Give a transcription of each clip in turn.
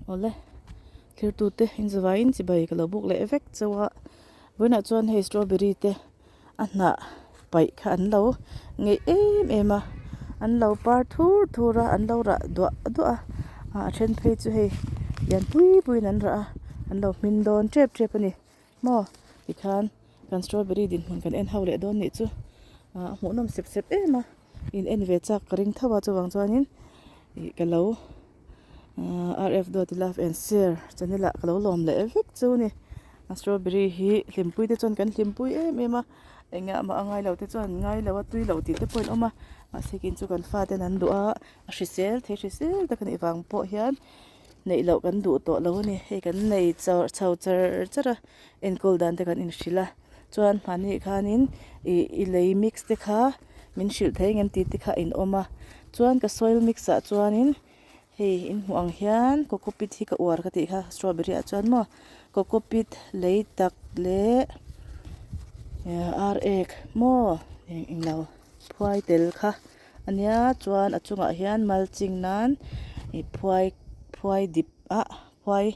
Awle thirtute inzavaiin chibai ka lo buk leh vek chauh a vawiinah chuan hei strawberry te a hnah paih kha an lo ngeih em em a an lo par thur thur a an lo rah duah duah a a then phei chu hei lian pui puiin an rah a an lo hmin dawn tep tep a ni maw tikhan kan strawberry dinhmun kan en ho leh dawn nih chu ah a hmuhnawm sep sep em a in en ve chak ka ring tho a chuvang chuanin ih ka lo ahh rf dawt love and share channel ah ka lo lawm leh vek chu a ni a strawberry hi hlimpui te chuan kan hlimpui em em a engah mah a ngai lo te chuan an ngai lo a tui lo tih te pawh an awm a mahse kin chu kan fate an duh a a hrisel thei hrisel tak a nih vang pawh hian neih loh kan duh tawh lo a ni hei kan nei char chho char char a enkawl dan te kan inhrilh a chuan hmani khanin ih i lei mix te kha min hrilh thei ang em tih te kha a inawm a chuan ka soil mix ah chuanin hei in hmuh ang hian cocopeat hi ka uar ka tih kha strawberry ah chuan maw cocopeat lei tak leh ar ek maw eng englo phuai tel kha ania chuan a chungah hian mulching nan ih phuai phuai dip ah phuai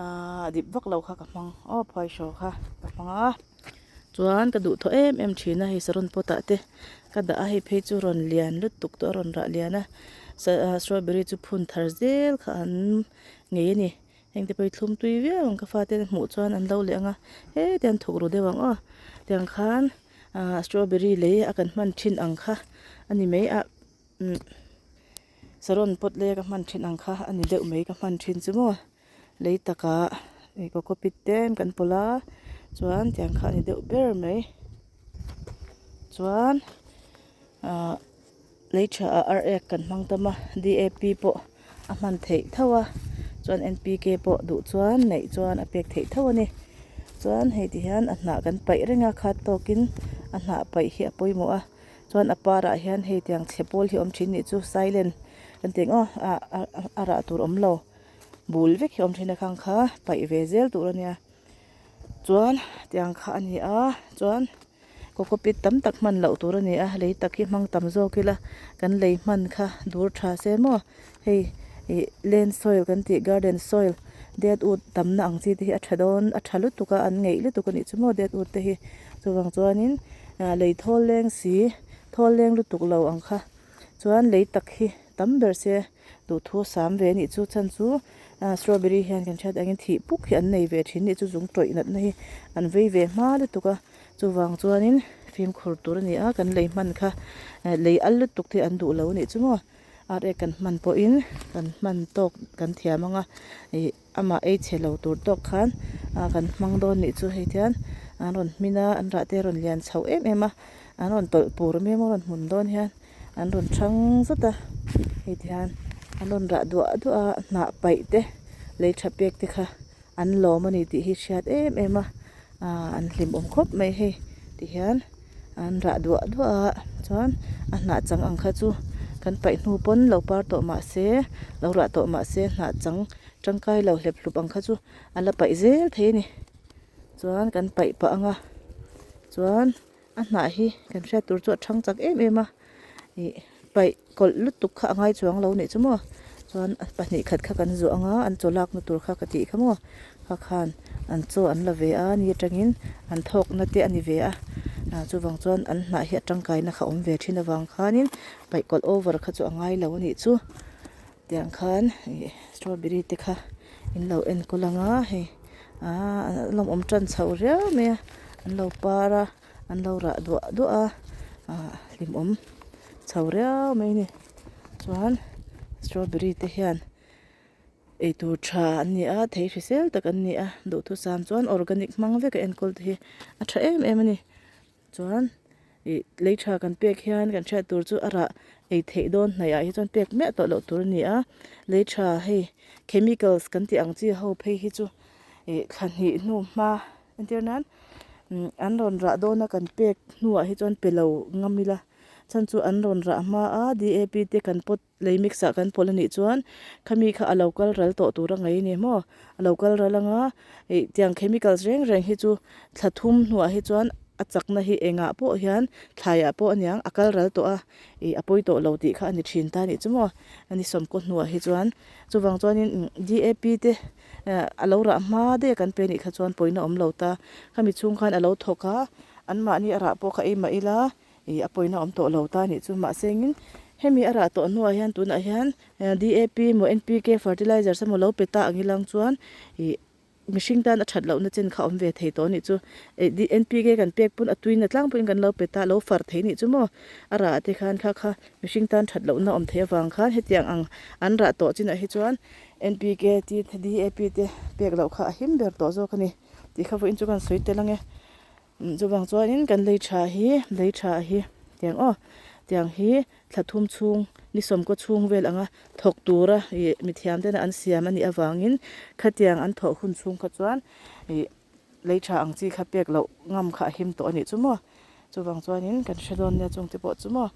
ahh dip vak lo kha ka hmang aw phuai hraw kha ka hmang a chuan ka duhthawh em em thin a hei saron pot ah te ka dah a hei phei chu rawn lian lutuk tawh a rawn rah lian a strawberry chu phun thar zel kha an ngei a ni heng te pawh hi thlum tui viau ang ka fate hmuh chuan an lo leh ang a heti an thuk ru deuh ang aw tiang khan ahh strawberry lei a kan hman thin ang kha a ni mai a umm saron pot lei a ka hman thin ang kha a ni deuh mai ka hman thin chu maw lei takah ih cocopeat te kan pawlh a chuan tiang kha a ni deuh ber mai chuan ahh lei tha ah ar ek kan hmang tam a D A P pawh a hman theih tho a chuan N P K pawh duh chuan neih chuan a pek theih tho a ni chuan hei ti hian a hnah kan paih reng a khat tawkin a hnah paih hi a pawimawh a. Chuan a parah hian hei tiang chhe pawl hi awm thin nih chu silent kan tih ang aw ah a rah tur awm lo bul vek hi awm thin a khang kha paih ve zel tur a nia chuan tiang kha a ni a chuan cocopeat tam tak hman loh tur a ni a lei tak hi hmang tam zawk ila kan lei hman kha dur tha se maw hei ih land soil kan tih garden soil dead wood tamna ang chi te hi a tha dawn a tha lutuk a an ngeih lutuk a nih chu maw dead wood te hi chuvang chuanin ah lei thawl leng si thawl leng lutuk lo ang kha chuan lei tak hi tam ber se duhthu a sam ve a nih chu chhan chu ah strawberry hian kan hriat angin thih puk hi an nei ve thin a nih chu zung tawih natna hi an vei ve hma lutuk a chuvang chuanin fimkhur tur a ni a kan lei hman kha lei al lutuk te an duh lo a nih chu maw. Ar ek kan hman pawhin kan hman tawk kan thiam ang a ih amah ei chhe lo tur tawk khan ah kan hmang dawn nih chu hei tian an rawn hmin a an rah te a rawn lian chho em em a an rawn tawlh pur mai a rawn hmun dawn hian an rawn thang zut a hei tihian an rawn rah duah duah a hnah paih te lei tha pek te kha an lawm a ni tih hi hriat em em a ah an hlimawm khawp mai hei tihian. An rah duah duah a chuan a hnah chang ang kha chu kan paih hnu pawn lo par tawh mah se lo rah tawh mah se hnah chang tangkai lo hlep hlup ang kha chu a la paih zel thei a ni chuan kan paih pah ang a chuan a hnah hi kan hriat tur chu a thang chak em em a ih paih kawlh lutuk kha a ngai chuang lo nih chu maw chuan pahnih khat kha kan zuah ang a an chaw lakna tur kha ka tih kha maw kha khan an chaw an la ve a ni atangin an thawkna te a ni ve a ah chuvang chuan an hnah hi a tangkaina kha awm ve thin avang khanin paih kawlh over kha chu a ngai lo a nih chu tiang khan ih strawberry te kha in lo enkawl ang a hei ah a lawmawm tan chho riau mai a an lo par a. An lo rah duah duah a ah hlimawm chho riau mai a ni chuan strawberry te hian eitur tha an ni a thei hrisel tak an ni a duhthusam chuan organic hmang vek a enkawl te hi a tha em em a ni chuan ih lei tha kan pek hian kan hriat tur chu a rah ei theih dawn hnaih ah hi chuan pek miah tawh loh tur a ni a lei tha hei chemicals kan tih ang chi ho phei hi chu ih thla hnih hnu hma entir nan an rawn rah dawn a kan pek hnuah hi chuan pe lo ngam ila chhan chu an rawn rah hma a D A P te kan pawt lei mix ah kan pawlh anih chuan khami kha a lo kal ral tawh tur a ngaih a ni maw a lo kal ral anga ih tiang chemicals reng reng hi chu thla thum hnuah hi chuan. a chakna hi engah pawh hian thlaiah pawh aniang a kal ral tawh a ih a pawi tawh lo tih kha a ni thin ta a nih chu maw a ni sawmkaw hnuah hi chuan chuvang chuanin D A P te a lo rah hma daih a kan pe nih kha chuan pawina awm lo ta khami chhung khan a lo thawk a anmahni a rah pawh kha ei mah ila ih a pawina awm tawh lo ta a nih chu mahse engin hemi a rah tawh hnuah hian tunah hian D A P emaw N P K fertilizers emaw lo pe ta ang ilang chuan ih. Mihring tan a that lohna chen kha awm ve thei tawh anih chu. NPK kan pek pawn a tuina tlangpuiin kan lo pe ta, lo far thei nih chu maw? A rah te khan kha kha mihring tan that lohna awm thei avang khan hetiang ang an rah tawh chinah hi chuan NPK te DAP te pek loh kha a him ber tawh zawk a ni tih kha vawiin chu kan sawi tel ang e. Chuvang chuanin kan lei tha hi lei tha hi tiang aw tiang hi thla thum chhung ni sawmkaw chhung vel anga thawk tura ih mithiam tena an siam a nih avangin khatiang an thawh hun chhung kha chuan ih lei tha ang chi kha pek loh ngam kha a him tawh a nih chu maw chuvang chuanin kan hre dawn nia chung te pawh chu maw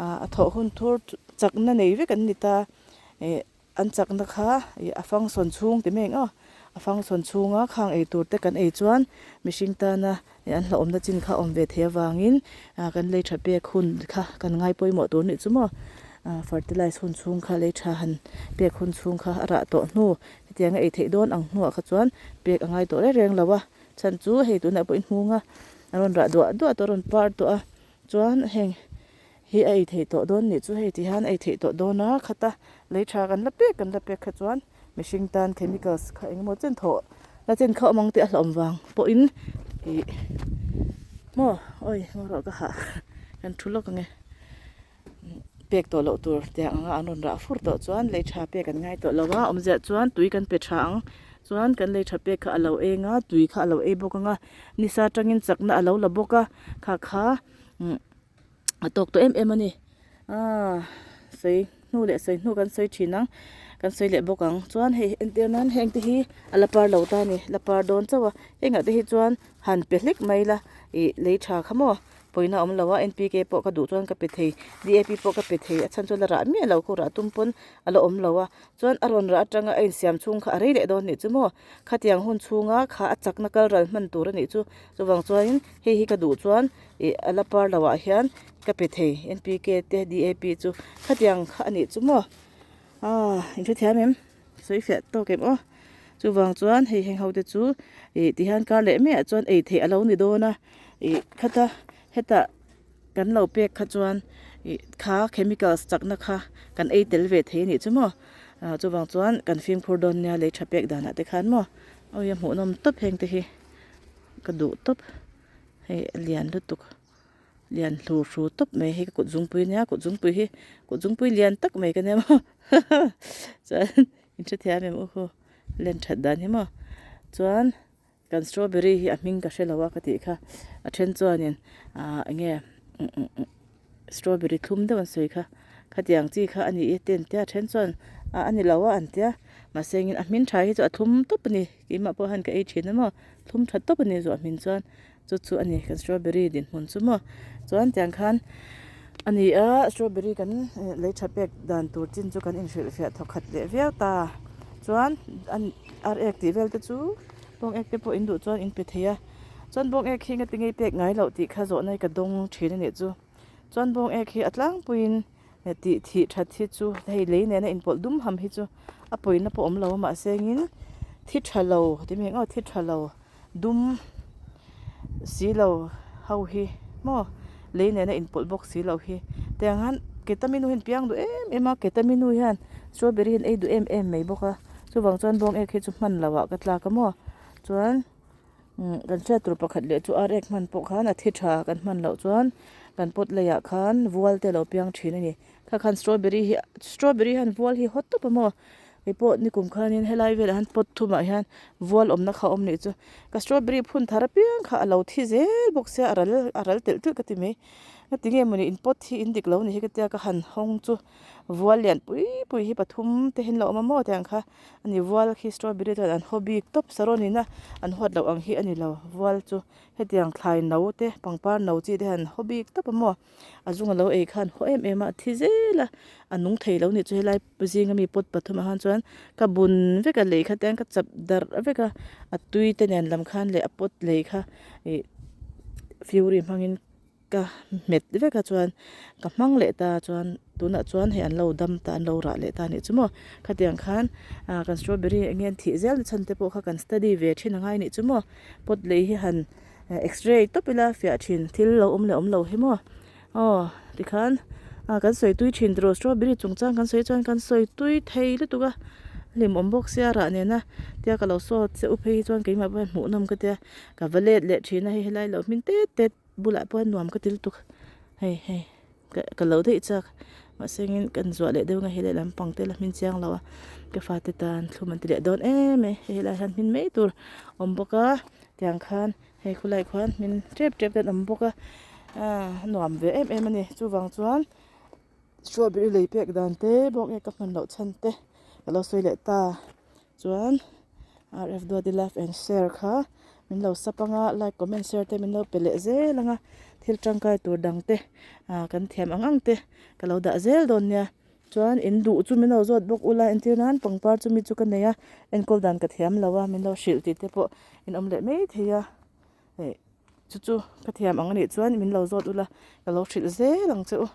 ah a thawh hun thur chakna nei vek an ni ta ih. An chakna kha ih a function chhung ti mai ang aw, a function chhunga khang ei tur te kan ei chuan mihring tana ih an hlauhawmna chin kha awm ve thei avangin ah kan lei tha pek hun kha kan ngai pawimawh tur nih chu maw ah fertilize hun chhung kha lei tha han pek hun chhung kha a rah tawh hnu hetianga ei theih dawn ang hnuah kha chuan pek a ngai tawh reng reng lo a, chhan chu hei tunah pawh i hmung a a rawn rah duah duah tawh a rawn par tawh a chuan heng. Hi a ei theih tawh dawn nih chu hei ti hian a ei theih tawh dawn a khata lei tha kan la pek kan la pek kha chuan mihring tan chemicals kha eng emaw chen thawh la chen kha awm ang tih a hlauhawm vang pawhin ih maw awi maw rawh ka hah kan thu lawk ang e pek tawh loh tur tiang anga an rawn rah fur tawh chuan lei tha pek an ngai tawh lo a awmziah chuan tui kan pe tha ang chuan kan lei tha pek kha a lo eng a tui kha a lo ei bawk ang a nisa atangin chakna a lo la bawk a kha kha umm. a tawk tawh em em a ni aaa sawi hnu leh sawi hnu kan sawi thin ang kan sawi leh bawk ang chuan hei entir nan heng te hi a la par lo ta a ni la par dawn chauh a hengah te hi chuan han pe hlek mai ila ih lei tha kha maw pawina a awm lo a N P K pawh ka duh chuan ka pe thei D A P pawh ka pe thei a chhan chu la rah miah lo khaw rah tum pawn a la awm lo a chuan a rawn rah atanga a insiam chhung kha a rei leh dawn nih chu maw khatiang hun chhunga kha a chakna kal ral hman tur a nih chu chuvang chuanin hei hi ka duh chuan. Ih a la par loh ah hian ka pe thei N P K te D A P chu khatiang kha a nih chu maw aaa in hrethiam em sawi fiah tawk em aw chuvang chuan hei heng ho te chu ih ti hian kar leh maiah chuan ei theih a lo ni dawn a ih khata hetah kan lo pek kha chuan ih kha chemicals chakna kha kan ei tel ve thei a nih chu maw ah chuvang chuan kan fimkhur dawn nia lei tha pek danah te khan maw awi a hmuhnawm tawp heng te hi ka duh tawp. Hei a lian lutuk lian hlu hru tawp mai hei ka kut zungpui ania kut zungpui hi kut zungpui lian tak mai ka nia maw chuan in hrethiam em aw len that dan hi maw chuan kan strawberry hi a hming ka hre lo a ka tih kha a then chuanin ah eng nge strawberry thlum deuh an sawi kha khatiang chi kha a ni e te an tia a then chuan ah a ni lo a an tia mahse engin a hmin tha hi chu a thlum tawp a ni keimah pawh hian ka ei thin a maw. Thlum tha tawp a ni zawh hmin chuan chu chu a ni kan strawberry dinhmun chu maw chuan tiang khan a ni a strawberry kan lei tha pek dan tur chin chu kan inhrilh fiah thawk khat leh viau ta chuan ar ek tih vel te chu bawng ek te pawh in duh chuan in pe thei a chuan bawng ek hi ngati ngei pek ngai loh tih kha zawhna hi ka dawng thin a nih chu chuan bawng ek hi a tlangpuiin. Tih thih that hi chu hei lei nena inpawlh dum ham hi chu a pawina pawh awm lo a mahse engin thi tha lo ti mai ang aw thi tha lo dum si lo ho hi maw lei nena inpawlh bawk si lo hi tiang hian ketaminu hi an piang duh em em a ketaminu hian strawberry hi an ei duh em em mai bawk a chuvang chuan bawng ek hi chu hman loh ah ka tlak a maw chuan. Kan hriat tur pakhat leh chu ar ek hman pawh khan a thi tha kan hman loh chuan kan pot leiah khan vual te a lo piang thin a ni. Kha khan strawberry hi strawberry hian vual hi hawt tawp a maw keipawh nikum khanin helai velah hian pot thumah hian vual awmna kha a awm nih chu ka strawberry phun thar apiang kha a lo thi zel bawk sia a ral a ral telh telh ka ti mai ngatinge mawni in pot hi in dik lo ni hi ka tia ka han hawng chu vual lian pui pui hi pathum te hian lo awm a maw tiang kha. A ni vual khi strawberry chuan an haw bik tawp saron ina an huat loh ang hi a ni lo vual chu hetiang thlai no te pangpar no chi te hian an haw bik tawp a maw a zung alo ei khan haw em em a a thi zel a a nung thei lo nih chu helai zinga mi pot pathum ah khan chuan ka bun vek a lei kha te ka chap darh vek a a tui te nen lam khan leh a pot lei kha ih. Fury hmangin ka hmet vek a chuan ka hmang leh ta chuan tunah chuan hei an lo dam ta an lo rah leh ta a nih chu maw khatiang khan ah kan strawberry eng nge an thih zel na chhan te pawh kha kan study ve thin angai a nih chu maw pot lei hi han x-ray tawp ila fiah thin thil lo awm leh awm lo hi maw aw tikhan ah kan sawi tui thin tiraw strawberry chungchang kan sawi chuan kan sawi tui thei lutuk a hlimawm bawk sia rah nena tia ka lo sawt che u phei hi chuan keimah pawh hian hmuhnawm ka tia. Ka va let leh thin a hei helai lo hmin tet tet bulah pawh hian nuam ka ti lutuk hei hei ka ka lo daih chak mahse engin kan zuah leh deuh ang a helai lampang te la hmin chiang lo a ka fate tan thlum an ti leh dawn em e hei helai hian hmin mai tur awm bawk a tiang khan hei khulai khuan hmin tep tep te an awm bawk a ah a nuam ve em em a ni chuvang chuan strawberry lei pek dan te bawk nge ka hman loh chhan te ka lo sawi leh ta. Chuan RF Duati love and share kha min lo sub anga like comment share te min lo pe leh zel anga thil tangkai tur dang te ah kan thiam ang ang te ka lo dah zel dawn nia chuan in duh chu min lo zawt bawk ula entir nan pangpar chu mi chu ka nei a enkawl dan ka thiam lo a min lo hrilh tih te pawh in awm leh mai thei a hei chu chu ka thiam ang anih chuan min lo zawt ula ka lo hrilh zel ang che u.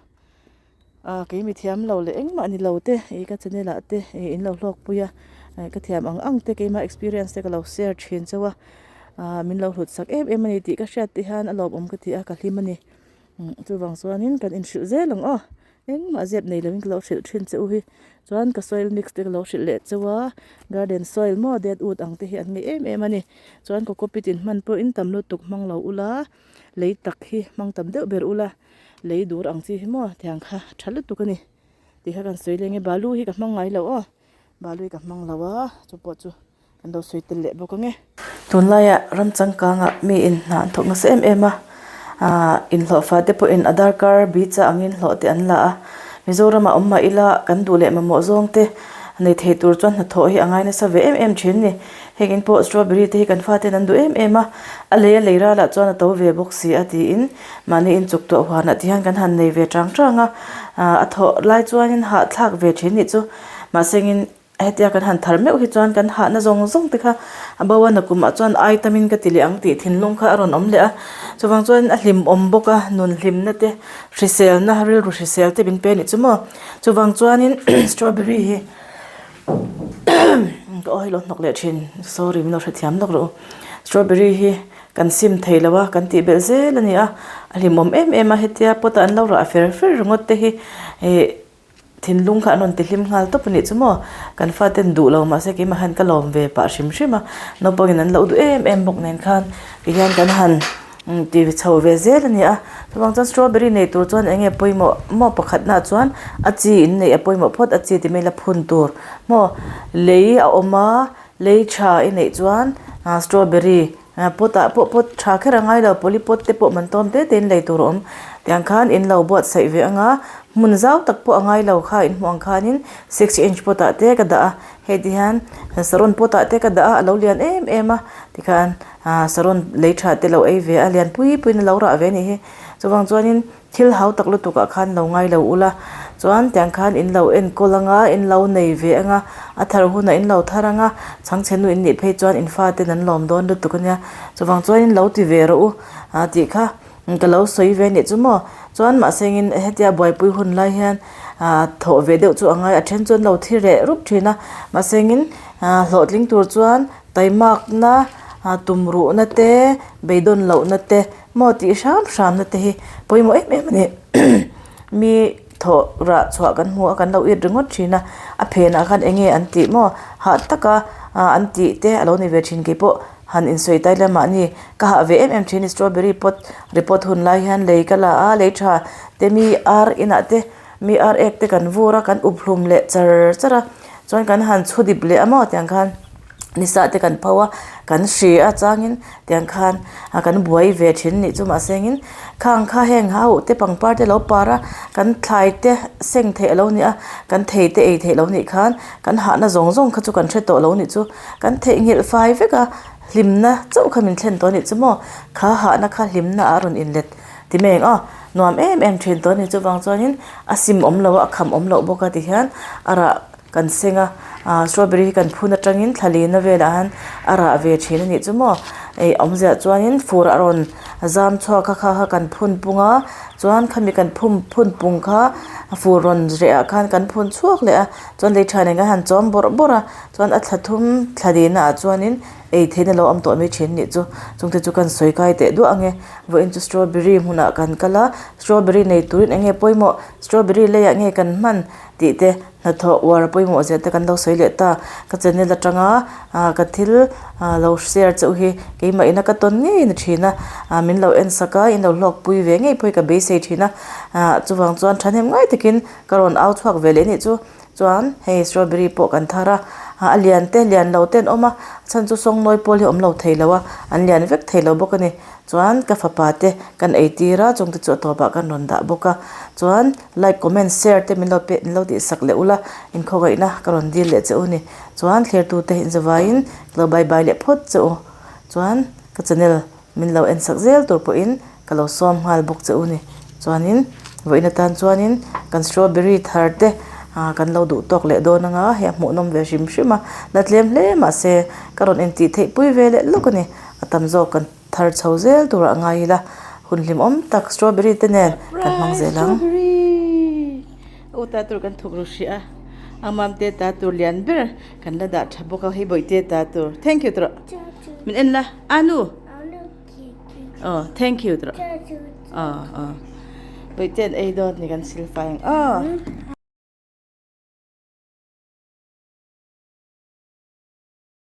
Ah kei mi thiam lo leh engmah ni lo te ih ka channel ah te ih in lo hlawk pui a eh ka thiam ang ang te keimah experience te ka lo share thin chauh a ah min lo hlut sak em em a ni tih ka hriat te hian a lawmawm ka ti a ka hlim a ni chuvang chuanin kan inhrilh zel ang aw engmah zep nei lovin ka lo hrilh thin che u hi chuan ka soil mix te ka lo hrilh leh chauh a garden soil maw dead wood ang te hi an ngeih em em a ni chuan cocopeat in hman pawhin tam lutuk hmang lo ula lei tak hi hmang tam deuh ber ula. Lei dur ang chi hi maw tiang kha tha lutuk a ni tih kha kan sawi leng e balu hi ka hmang ngai lo aw balu hi ka hmang lo a chu pawh chu kan lo sawi tel leh bawk ang e. Tunlaiah ram changkangah mi in hna an thawk nasa em em a ah inhlawhfa te pawhin a darkar bicha angin hlawh te an la a Mizoramah awm mah ila kan duh leh mamawh zawng te nei thei tur chuan hnathawh hi a ngai nasa ve em em thin a ni. Heng in pawh strawberry te hi kan faten an duh em em a, a lei a lei ralah chuan a to ve bawk si a tiin mahni inchuk tuah huanah ti hian kan han nei ve chang chang a, ah a thawh lai chuanin hahthlak ve thin nih chu mahsengin hetia kan han thar meuh hi chuan kan hahna zawng zawng te kha a bo a nakumah chuan ai tamin ka ti leh ang tih thinlung kha a rawn awm leh a, chuvang chuan a hlimawm bawk a nun hlimna te hriselna rilru hrisel te min pe nih chu maw chuvang chuanin strawberry hi. Ka aw hi lo hnawk leh thin sorry min lo hrethiam lawk rawh u strawberry hi kan sim thei lo a kan tih belh zel a ni a a hlimawm em em a hetia pot ah an lo rah fer fer ringawt te hi ih thinlung kha an rawn ti hlim nghal tawp a nih chu maw kan faten duh lo mahse keimah hian ka lawm ve pah hrim hrim a naupangin an lo duh em em bawk nen khan tihian kan han. Ti chho ve zel a ni a chuvang chuan strawberry nei tur chuan eng nge pawimawh maw pakhatna chuan a chi in neih a pawimawh phawt a chi ti mai ila phun tur maw lei a awm a lei tha i neih chuan ah strawberry pot ah pawh pot tha kher a ngai lo poly pot te pawh man tawm te te in lei tur a awm tiang khan in lo buatsaih ve ang a hmun zau tak pawh a ngai lo kha in hmuh ang khanin six inch pot ah te ka dah a hei ti hian saron pot ah te ka dah a a lo lian em em a tikhan. Aaa saron lei tha te lo ei ve a lian pui puiin a lo rah ve a nih hi chuvang chuanin thil hau tak lutuk ah khan lo ngai lo ula chuan tiang khan in lo enkawl anga in lo nei ve anga a thar hunah in lo thar anga chhangchhe nu in nih phei chuan in faten an lawm dawn lutuk ania chuvang chuanin lo ti ve rawh u ah tih kha ka lo sawi ve a nih chu maw chuan mahse engin hetia buaipui hun lai hian ah thawh ve deuh chu a ngai a then chu an lo thi reh rup thin a mahse engin ah hlawhtling tur chuan. Taimakna, tumruhna te, beidawn lohna te maw tih hram hramna te hi pawimawh em em a ni. Mi thawh rah chhuah kan hmu a kan lo it ringawt thin a, a phenah khan eng nge an tih maw hah taka an tih te a lo ni ve thin keipawh han insawi tai lamah ni ka hah ve em em thin a ni strawberry pot report hun lai hian lei ka la a lei tha te mi ar inah te mi ar ek te kan vur a kan up hlum leh char char a chuan kan han chhu dip leh a maw tiang khan. Nisa te kan pho a kan hri a changin tiang khan a kan buai ve thin nih chu mahse engin khang kha heng hauh te pangpar te lo par a kan thlai te seng theih alo ni a kan thei te ei theih lo nih khan kan hahna zawng zawng kha chu kan hre tawh lo nih chu kan theihnghilh fai vek a hlimna chauh kha min thlen tawh a nih chu maw kha hahna kha hlimna ah a rawn inlet ti mai ang aw nuam em em thin tawh a ni chuvang chuanin a sim awm lo a a kham awm loh bawk a tihian a rah. Kan seng a, ah strawberry hi kan phun atangin thla lina velah hian a rah ve thin a nih chu maw. Ih awmziah chuanin fur a rawn zam chhuak a kha kha kan phun pung a chuan khami kan phum phun pung kha fur rawn reh ah khan kan phun chhuak leh a chuan lei tha nen khan han chawm bawrh bawrh a chuan a thla thum thla dihna ah chuanin ei theihna lo awm tawh mai thin nih chu chungte chu kan sawi kai teh duah ang e vawiin chu strawberry hmunah kan kal a strawberry nei turin eng nge pawimawh strawberry leiah nge kan hman tih te hnathawh uar pawimawh zia te kan lo sawi leh ta ka channel atanga ah ka thil ah lo share chauh hi keimah ina ka tawn ngei na thin a ah min lo en sak a in lo hlawk pui ve ngei pawh hi ka beisei thin a ah chuvang chuan thahnem ngai takin ka rawn au chhuak ve leh anih chu chuan hei strawberry pawh kan thar a ah a lian te lian lo te an awm a chhan chu sawngnawi pawl hi a awm lo thei lo a an lian vek thei lo bawk a ni. Chuan ka fapa te kan ei tir a chungte chu a tawpah kan rawn dah bawk a chuan like comment share te min lo pek min lo tih sak leh ula inkhawngaihnna ka rawn dil leh che u ni chuan thlertu te inzavaiin ka lo bye bye leh phawt che u chuan ka channel min lo en sak zel tur pawhin ka lo sawm nghal bawk che u ni chuanin vawiin atan chuanin kan strawberry thar te ah kan lo duh tawk leh dawn anga hei a hmuhnawm ve hrim hrim a la tlem hle mahse ka rawn intih theih pui ve leh lawk a ni. A tam zawk kan thar chho zel turah a ngai ila hun hlimawm tak strawberry te nen kan hmang zel ang. U ta tur kan thuk ru hrih a, a mam te ta tur lian ber kan la dah tha bawk a hei bawihte ta tur thank you tawh min en la anu aw thank you tawh aw aw bawihte an ei dawn ni kan silfai ang aw.